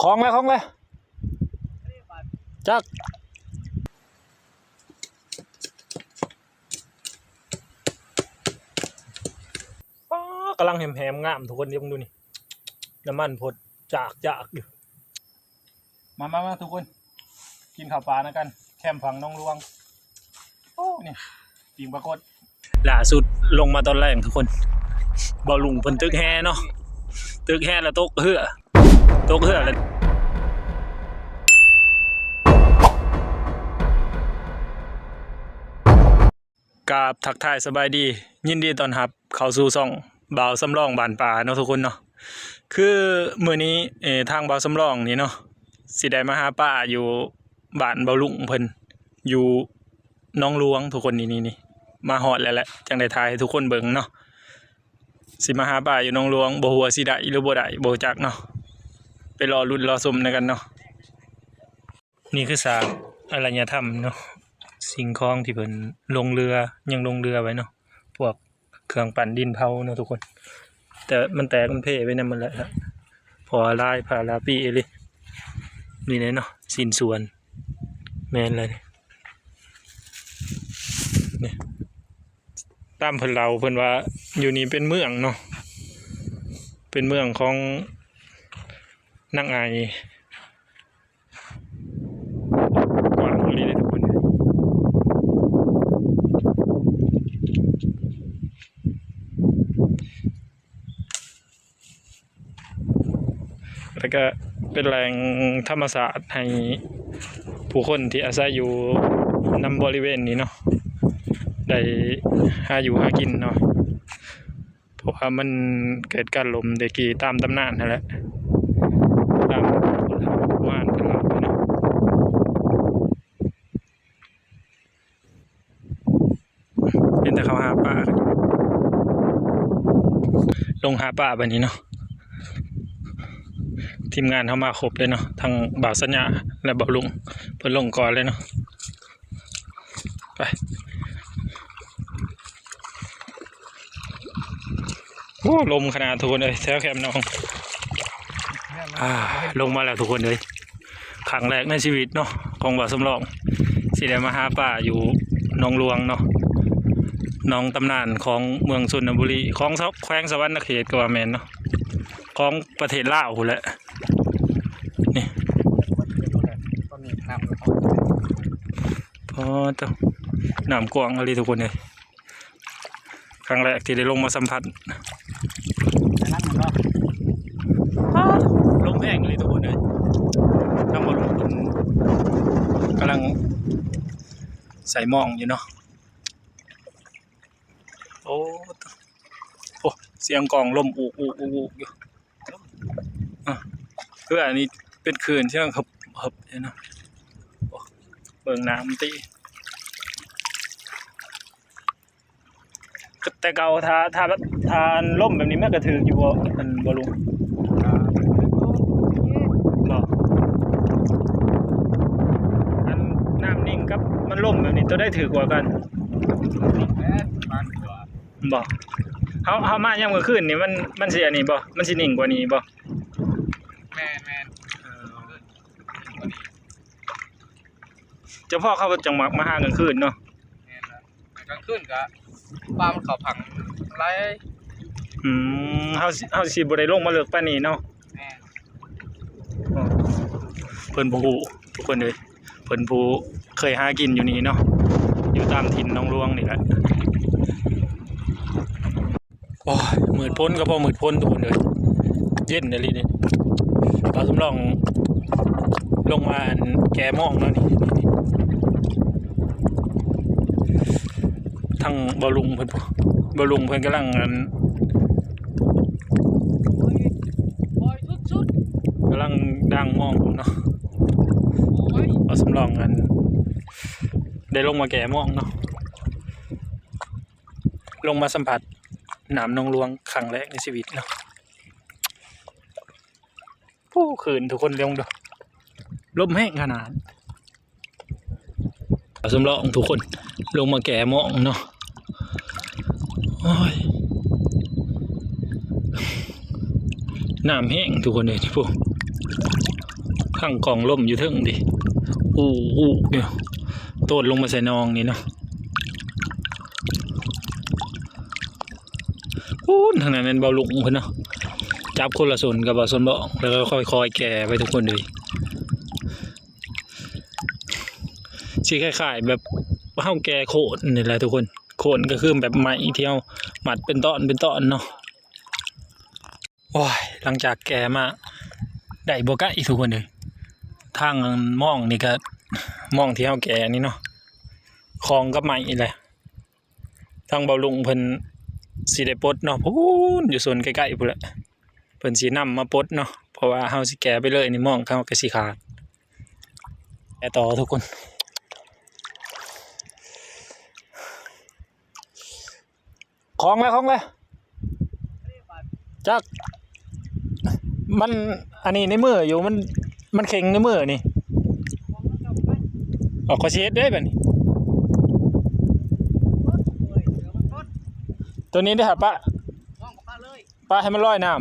ຂອງແລ້ວ ຂອງແລ້ວ ຈັກ ອ້າ ກຳລັງແຮມໆ ງາມທຸກຄົນ ເບິ່ງດູນີ້ ນ້ຳມັນພົດຈາກໆ ຢູ່. ມາ ມາ ມາ ທຸກຄົນ ກິນເຂົ້າປານຳກັນ ແຄມຝັ່ງໜອງຫຼວງ. ໂອ້ ນີ້ ປີງປາກົດ ລ່າສຸດລົງມາຕອນແລງທຸກຄົນ ບ່າວລຸງເພິ່ນຕຶກແຫເນາະ ຕຶກແຫແລ້ວຕົກເຮືອ ຕົກເຮືອແລ້ວ ກາບທັກທາຍສະບາຍດີ ຍິນດີຕ້ອນຮັບເຂົ້າສູ່ຊ່ອງບ່າວສຳລອງບ້ານປ່າເນາະທຸກຄົນເນາະ. ຄືມື້ນີ້ ເອີ ທາງບ່າວສຳລອງນີ້ເນາະ ຊິໄດ້ມາຫາປາຢູ່ບ້ານບ່າວລຸງເພິ່ນ ຢູ່ໜອງຫຼວງທຸກຄົນ ນີ້ໆ ມາຮອດແລ້ວແຫຼະ ຈັ່ງໄດ້ຖ່າຍໃຫ້ທຸກຄົນເບິ່ງເນາະ. ຊິມາຫາປາຢູ່ໜອງຫຼວງ ບໍ່ຮູ້ວ່າຊິໄດ້ຫຼືບໍ່ໄດ້ ບໍ່ຮູ້ຈັກເນາະ ໄປລໍລຸ້ນລໍຊົມນຳກັນເນາະ. ນີ້ຄືສາກອາລະຍະທຳເນາະ ສິ່ງຂອງທີ່ເພິ່ນລົງເຮືອ ຍັງລົງເຮືອໄວ້ເນາະ ພວກເຄື່ອງປັ້ນດິນເຜົາເນາະທຸກຄົນ ແຕ່ມັນແຕກມັນເພໄປນຳໝົດແລ້ວ ເພາະວ່າຫຼາຍພາຫຼາຍປີອີ່ຫຼີ. ນີ້ແຫຼະເນາະ ຊິ້ນສ່ວນ ແມ່ນແລ້ວນີ້ ນີ້ ຕາມເພິ່ນເລົ່າ ເພິ່ນວ່າຢູ່ນີ້ເປັນເມືອງເນາະ ເປັນເມືອງຂອງນາງໄອ ກວ້າງອີ່ຫຼີເດ້ທຸກຄົນ. ແລ້ວກະເປັນແຫຼ່ງທຳມະຊາດໃຫ້ຜູ້ຄົນທີ່ອາໄສຢູ່ນຳບໍລິເວນນີ້ເນາະ ໄດ້ຫາຢູ່ຫາກິນເນາະ ເພາະວ່າມັນເກີດການລົ້ມແຕ່ກີ້ຕາມຕຳນານຫັ້ນແຫຼະ ຕາມຜູ້ເຖົ້າຜູ້ໂບຮານເພິ່ນເລົ່າເນາະ. ເຫັນແຕ່ເຂົາຫາປາ ລົງຫາປາບາດນີ້ເນາະ. ທີມງານເຮົາມາຄົບເລີຍເນາະ ທັງບ່າວສັນຍາ ແລະ ບ່າວລຸງ ເພິ່ນລົງກ່ອນເລີຍເນາະ. ໄປ ໂອ້ ລົມຂະໜາດທຸກຄົນເອີຍ ແຖວແຄມໜອງ ອ່າ ລົງມາແລ້ວທຸກຄົນເອີຍ. ຄັ້ງແລກໃນຊີວິດເນາະ ຂອງບ່າວສຳລອງ ຊິໄດ້ມາຫາປາຢູ່ໜອງຫຼວງເນາະ ໜອງຕຳນານຂອງເມືອງຊົນນະບູລີ ຂອງ ແຂວງສະຫວັນນະເຂດກໍວ່າແມ່ນເນາະ ຂອງປະເທດລາວພຸ້ນແຫຼະ. ນີ້ ໂອ້ ນ້ຳກວ້າງອີ່ຫຼີທຸກຄົນເອີຍ. ຄັ້ງແລກທີ່ໄດ້ລົງມາສຳຜັດ ອ້າ ລົມແຮງອີ່ຫຼີທຸກຄົນເອີຍ. ທາງບ່າວລຸງເພິ່ນກຳລັງໃສ່ໝອງຢູ່ເນາະ. ໂອ້ ໂອ້ ສຽງກ້ອງລົມອູກໆໆໆ ຢູ່. ອ່ະ ຄືອັນນີ້ເປັນຄື້ນສຽງເຮີບໆ ເນາະ. ໂອ້ ເບິ່ງນ້ຳຕິ ແຕ່ເກົ່າຖ້າ ຖ້າ ຖ້າລົມແບບນີ້ມັນກະຖືກຢູ່ບໍ່ ອັນ ບ່າວລຸງ? ບໍ່ ອັນນ້ຳນິ່ງກັບມັນລົມແບບນີ້ ໂຕໃດຖືກກວ່າກັນ? ບໍ່ ເຮົາ ເຮົາມາຍາມກາງຄືນນີ້ ມັນ ມັນຊິອັນນີ້ບໍ່ ມັນຊິນິ່ງກວ່ານີ້ບໍ່? ແມ່ນໆ ເອີ ເຈົ້າພໍ່ເຂົາຈັ່ງມັກມາຫາກາງຄືນເນາະ. ແມ່ນແລ້ວ ກາງຄືນກະປາມັນເຂົ້າພັງຫຼາຍ. ອືມ ເຮົາຊິ ເຮົາຊິບໍ່ໄດ້ລົງມາເລິກປານນີ້ເນາະ. ແມ່ນ ເພິ່ນບໍ່ຮູ້ທຸກຄົນເອີຍ ເພິ່ນຜູ້ເຄີຍຫາກິນຢູ່ນີ້ເນາະ ຢູ່ຕາມຖິ່ນໜອງຫຼວງນີ້ແຫຼະ. ໂອ້ຍ ມືດຝົນກໍພໍມືດຝົນທຸກຄົນເອີຍ ເຢັນອີ່ຫຼີນີ້. ບ່າວສຳລອງລົງມາອັນແກ່ມອງແລ້ວນີ້ ທັງບ່າວລຸງເພິ່ນ ບ່າວລຸງເພິ່ນກຳລັງອັນ ກຳລັງດາງມອງເນາະ. ບ່າວສຳລອງອັນ ໄດ້ລົງມາແກ່ມອງເນາະ. ລົງມາສຳຜັດນ້ຳໜອງຫຼວງຄັ້ງແລກໃນຊີວິດເນາະ. ໂອ້ ຄື້ນທຸກຄົນ ເບິ່ງດູ ລົມແຮງຂະໜາດ. ສຳລອງທຸກຄົນ ລົງມາແກ່ມອງເນາະ. ໂອ້ຍ ນ້ຳແຮງທຸກຄົນເອີຍ ໂອ້. ຂ້າງກອງລົມຢູ່ເທິງເດ ອູ້ໆຢູ່ ໂຕດລົງມາໃສ່ໜອງນີ້ເນາະ. ພຸ້ນ ທາງນັ້ນແມ່ນເບົາລຸງເພິ່ນເນາະ ຈັບຄົນລະສົນກັບເບົາສົນບອກ ແລ້ວກໍຄ່ອຍໆແກ່ໄປທຸກຄົນເອີຍ. ຊິຄ້າຍໆແບບເຮົາແກ່ໂຄນນີ້ແຫຼະທຸກຄົນ. ໂຄນກໍຄືແບບໄມ້ທີ່ເຮົາມັດເປັນຕອນເປັນຕອນເນາະ. ໂອ້ຍ ຫຼັງຈາກແກ່ມາໄດ້ບໍ່ໄກທຸກຄົນເອີຍ ທາງມອງນີ້ກໍ ມອງທີ່ເຮົາແກ່ນີ້ເນາະ ຂອງກັບໄມ້ນີ້ແຫຼະ. ທາງເບົາລຸງເພິ່ນຊິໄດ້ປົດເນາະ ພຸ້ນຢູ່ສວນໃກ້ໆພຸ້ນແຫຼະ ເພິ່ນຊິນຳມາປົດເນາະ ເພາະວ່າເຮົາຊິແກ່ໄປເລີຍນີ້ ມອງເຮົາກໍຊິຂາດ. ແກ່ຕໍ່ທຸກຄົນ. ຂອງແລ້ວ ຂອງແລ້ວ ຈັກ ມັນ ອັນນີ້ໃນມືຢູ່ ມັນ ມັນເຄັ່ງໃນມືນີ້. ອອກ ຂ້ອຍຊິເຮັດເດ້ບັດນີ້ ໂຕນີ້ເດ້ຫາປະ ປະໃຫ້ມັນລອຍນ້ຳ.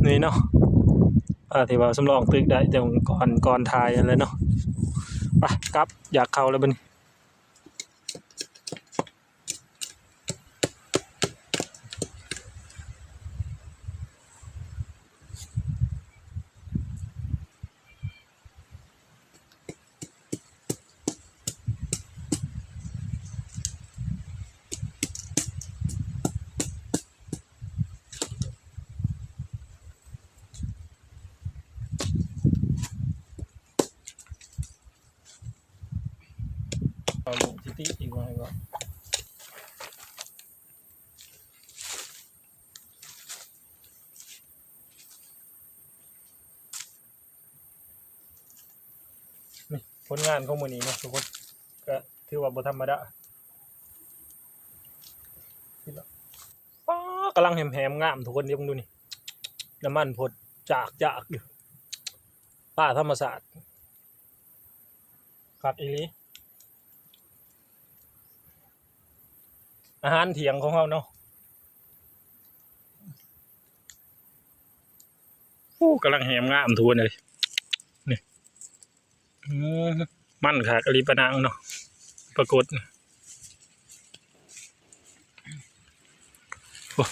ນີ້ເນາະ ອ່າ ທີ່ວ່າສຳລອງຕຶກໄດ້ແຕ່ກ່ອນ ກ່ອນຖ່າຍຫັ້ນແຫຼະເນາະ. ໄປ ກັບ ຢາກເຂົ້າແລ້ວບັດນີ້. ເອົາລົງຕິໆອີກໜ້ອຍກ່ອນ. ນີ້ຜົນງານຂອງມື້ນີ້ເນາະທຸກຄົນ ກະຖືວ່າບໍ່ທຳມະດາ. ປ້າ ກຳລັງແຮມໆງາມທຸກຄົນ ເບິ່ງດູນີ້ ນ້ຳມັນພົດຈາກໆຢູ່ ປາທຳມະຊາດ. ຄັກອີ່ຫຼີ ອາຫານທ່ຽງຂອງເຮົາເນາະ. ໂອ້ ກຳລັງແຮມງາມທຸກຄົນເອີຍ ນີ້ ອືມ ມັນຄັກອີ່ຫຼີ ປາໜາງເນາະ ປາກົດ. ໂອ້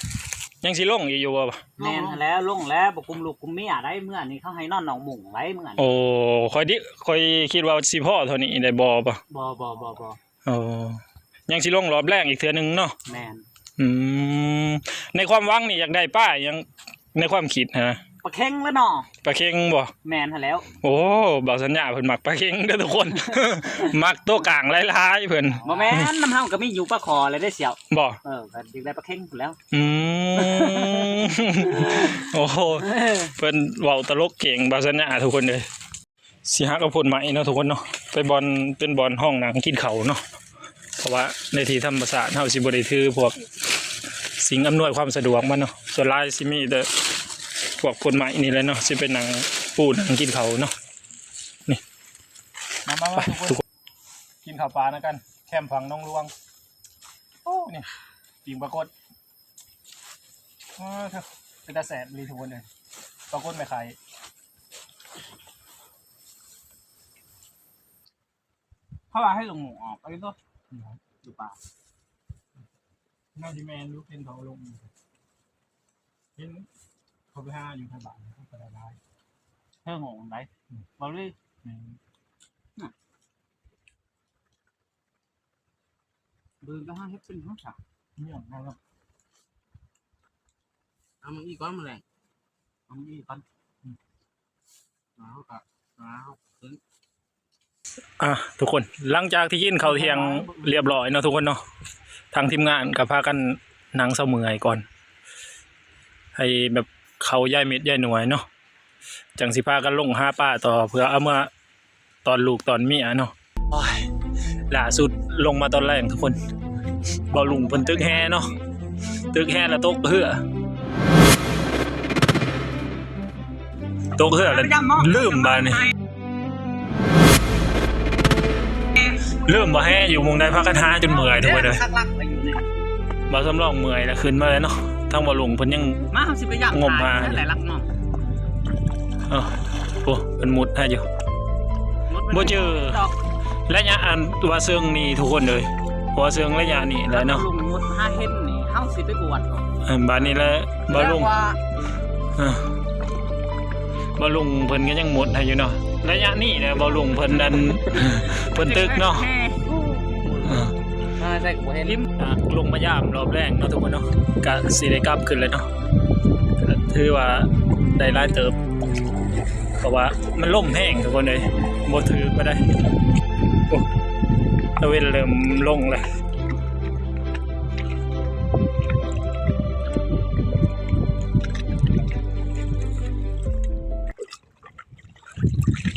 ຍັງຊິລົງອີກຢູ່ບໍ່? ແມ່ນຫັ້ນແຫຼະ ລົງແລ້ວ ບໍ່ກຸມລູກກຸມເມຍໄດ໋ ເມື່ອນີ້ເຂົາໃຫ້ນອນນອກມຸ້ງໄດ໋ ເມື່ອນີ້. ໂອ້ ຂ້ອຍດິ ຂ້ອຍຄິດວ່າຊິພໍເທົ່ານີ້ໄດ້ບໍ່? ບໍ່ ບໍ່ ບໍ່ ບໍ່ ອໍ ຍັງຊິລົງຮອບແລງອີກເທື່ອໜຶ່ງເນາະ. ແມ່ນ ອືມ ໃນຄວາມຫວັງນີ້ຢາກໄດ້ປາຫຍັງ ໃນຄວາມຄິດຫັ້ນນະ? ປາເຄັງແຫຼະເນາະ. ປາເຄັງບໍ່? ແມ່ນຫັ້ນແຫຼ້ວ. ໂອ້ ບ່າວສັນຍາເພິ່ນມັກປາເຄັງເດີທຸກຄົນ ມັກໂຕກາງຫຼາຍໆເພິ່ນ. ບໍ່ແມ່ນ ນຳເຮົາກໍມີຢູ່ປາຄໍ່ແຫຼະເດ້ສ່ຽວ. ບໍ່? ເອີ ກໍຢາກໄດ້ປາເຄັງພຸ້ນແຫຼ້ວ. ອືມ ໂອ້ໂຫ ເອີ ເພິ່ນເວົ້າຕະຫຼົກເກັ່ງ ບ່າວສັນຍາ ທຸກຄົນເອີຍ. ຊິຫາກັບໂພນໄມ້ເນາະທຸກຄົນເນາະ ໄປບ່ອນ ເປັນບ່ອນຮອງນັ່ງກິນເຂົ້າເນາະ ເພາະວ່າໃນທີ່ທຳມະຊາດເຮົາຊິບໍ່ໄດ້ຖືພວກສິ່ງອຳນວຍຄວາມສະດວກມາເນາະ ສ່ວນຫຼາຍຊິມີແຕ່ພວກໂພນໄມ້ນີ້ແຫຼະເນາະ ຊິໄປນັ່ງປູນັ່ງກິນເຂົ້າເນາະ. ນີ້ ມາໆ ໄປ ທຸກຄົນ ກິນເຂົ້າປານຳກັນ ແຄມຝັ່ງໜອງຫຼວງ. ໂອ້ ປີ້ງປາກົດ ເອີ ເປັນຕາແຊບອີ່ຫຼີທຸກຄົນເອີຍ ປາກົດແມ່ໄຂ່. ເຂົາວ່າໃຫ້ລົງໝູ່ອອກໄປຕົວະ ຢູ່ປ່າ ໜ້າຊິແມ່ນຢູ່ ເຫັນເຂົາລົງ ເຫັນເຂົາໄປຫາຢູ່ແຖວບ້ານເຂົາກໍໄດ້ຫຼາຍ ເທິງໂຫງໄດ໋ ອືມ ເວົ້າເລີຍ ແມ່ນນະ. ບຶງໄປຫາເຮັດເປັນຫຍັງຊະ ເລື່ອງນັ້ນເນາະ ເອົາມາອີກກ່ອນ ມື້ແລງ ເອົາມາອີກກ່ອນ ອືມ ເອົາກະ ເອົາຂຶ້ນ. ອ່ະ ທຸກຄົນ ຫຼັງຈາກທີ່ກິນເຂົ້າທ່ຽງລຽບລ້ອຍເນາະ ທຸກຄົນເນາະ ທາງທີມງານກໍພາກັນນັ່ງເຊົາເມື່ອຍກ່ອນ ໃຫ້ແບບເຂົ້າຢາຍເມັດຢາຍໜ່ວຍເນາະ ຈັ່ງຊິພາກັນລົງຫາປາຕໍ່ ເພື່ອເອົາເມືອ ຕອນລູກຕອນເມຍເນາະ. ໂອ້ຍ ລ່າສຸດລົງມາຕອນແລງທຸກຄົນ ບ່າວລຸງເພິ່ນຕຶກແຫເນາະ ຕຶກແຫແລ້ວຕົກເຮືອ ຕົກເຮືອແລ້ວລືມບາດນີ້ ລືມວ່າແຫຢູ່ໝ່ອງໃດ ພາກັນຫາຈົນເມື່ອຍທຸກຄົນເອີຍ. ບ່າວສຳລອງເມື່ອຍແລ້ວຂຶ້ນມາແລ້ວເນາະ ທາງບ່າວລຸງເພິ່ນຍັງ ມາ ເຮົາຊິໄປຢ້າມ ງົມຫາ ແຫຼະລັກເນາະ. ເອີ ໂອ້ ເພິ່ນມຸດໃຫ້ຢູ່ ບໍ່ເຈີດອກໄລຍະອັນວ່າເຊິ່ງນີ້ທຸກຄົນເອີຍ ເພາະວ່າເຊິ່ງໄລຍະນີ້ແຫຼະເນາະ ລຸງມຸດຫາເຫັນນີ້ ເຮົາຊິໄປບວດເນາະ. ເອີ ບາດນີ້ແຫຼະບ່າວລຸງ ເອີ ບ່າວລຸງເພິ່ນກໍຍັງມຸດໃຫ້ຢູ່ເນາະ ໄລຍະນີ້ແຫຼະບ່າວລຸງເພິ່ນນັ້ນ ເພິ່ນຕຶກເນາະ. ເອີ ອ່າ ລົງມາຢາມລອບແລງເນາະທຸກຄົນເນາະ ກະຊິໄດ້ກັບຂຶ້ນແລ້ວເນາະ ກະຖືວ່າໄດ້ຫຼາຍເຕີບ ເພາະວ່າມັນລົມແຮງທຸກຄົນເອີຍ ບໍ່ຖືກປານໃດ. ໂອ້ ຕາເວັນເລີ່ມລົງແລ້ວ. ໂ